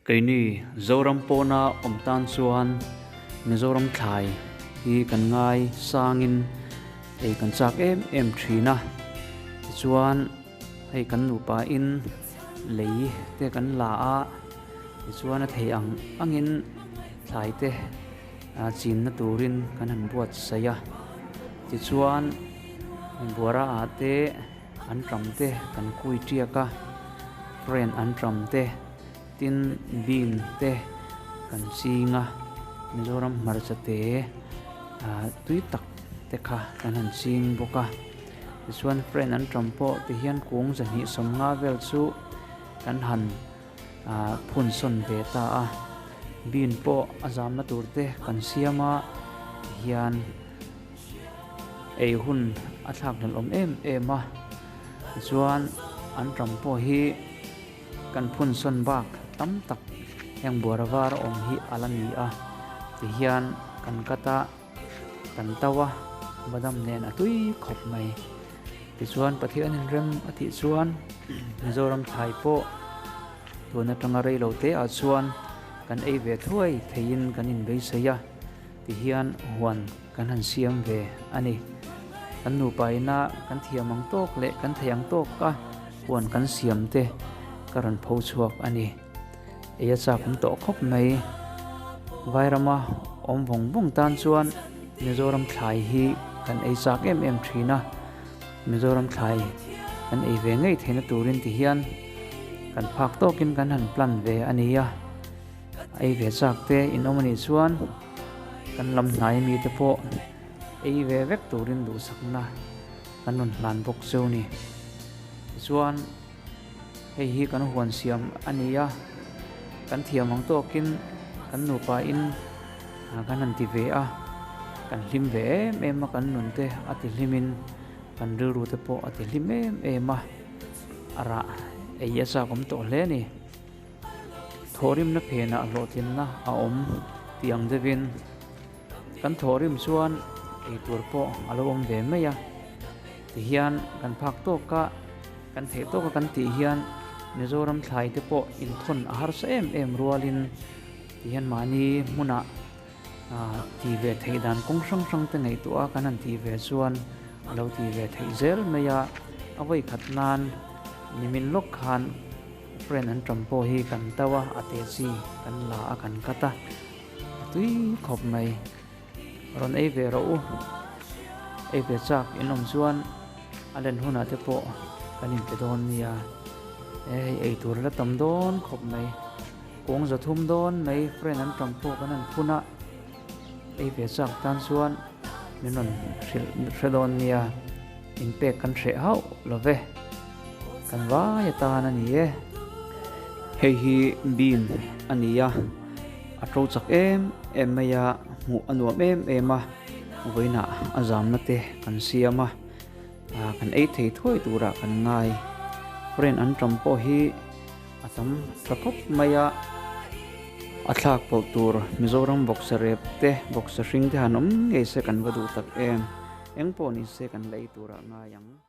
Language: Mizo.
Keini Zoram pawna awm tan chuan Mizoram thlai hi kan ngai sangin ei kan chak em em thin a. Tichuan hei kan nupa in lei te kan la a, tichuan a thei ang angin thlai te chinna turin kan han buatsaih a. Tichuan buara ah te an ṭam te kan kui ṭiak a, friend an ṭam te. Tin, bean te kan ching a, Mizoram hmarcha te tui tak te kha kan han ching bawk a. Tichuan friend an ṭam pawh ti hian kung 250 vel chu kan han phun sawn ve ta a. Bean pawh a zamna tur te kan siam a, tihian ei hun a thlak hlelh awm em em a. Tichuan an ṭam pawh hi. Kan phun sawn bak tam tak heng buara var awm hi a la ni a, tihian kan cut a, kan to a, badam nen a tui khawp mai. Tichuan Pathian inrem a tih chuan Mizoram thlai pawh tun atanga rei lo te ah chuan kan ei ve thuai theiin kan inbeisei a, tihian huan kan han siam ve a ni. Kan nupa ina kan thiam ang tawk leh kan thei ang tawka huan kan siam te ka rawn pho chhuak a ni. Ei a chak awm tawh khawp mai. Vairama awm vawng vawng tan chuan Mizoram thlai hi kan ei chak em em thin a, Mizoram thlai kan ei ve ngei theihna turin ti hian kan phak tawkin kan han plan ve a ni a. Ei ve chak te in awm a nih chuan kan lam hnai mi te pawh ei ve vek turin duhsakna kan rawn hlan bawk cheu ni. Tichuan hei hi kan huan siam a ni a, kan thiam ang tawkin kan nupa in kan han ti ve a, kan hlim ve em em a, kan nun te a ti hlim in kan rilru te pawh a ti hlim em em a, a rah ei a chak awm tawh hle a ni. Thawhrimna phenah hlawhtlinna a awm tih ang deuhin kan thawhrim chuan eitur pawh a lo awm ve mai a. Tihian kan phak tawka kan theih tawka kan tih hian Mizoram thlai te pawh inthawn a harsa em em rualin tihian mahni hmunah ti ve theih dan kawng hrang hrang te ngaihtuah a kan han tih ve chuan a lo ti ve theih zel mai a. A vawikhat nan nimin lawk khan Friend an ṭawm pawh hi kan to a, a te chi kan la a kan cut a, a tui khawp mai. Rawn ei ve rawh u, ei ve chak in awm chuan a len hunah te pawh kan inpe dawn nia. E hei ei tur la tam dawn khawp mai, kawng 300 dawn mai friend an ṭawm pawh kan han phun a, ei ve chak tan chuan min rawn hrilh hre dawn nia. Inpek kan hreh hauh lo ve, kan vai atan a ni e. Hei hi bean a ni a, a to chak em em mai a, hmuh a nuam em em a, vawiinah a zamna te kan siam a, kan ei thei thuai turah kan ngai. Friend an ṭam pawh hi a tam tha khawp mai a, a thlak pawlh tur Mizoram bawksa rep te, bawksa hring te han awm ngei se kan va duh tak em. Eng pawh ni se kan lei turah ngai ang.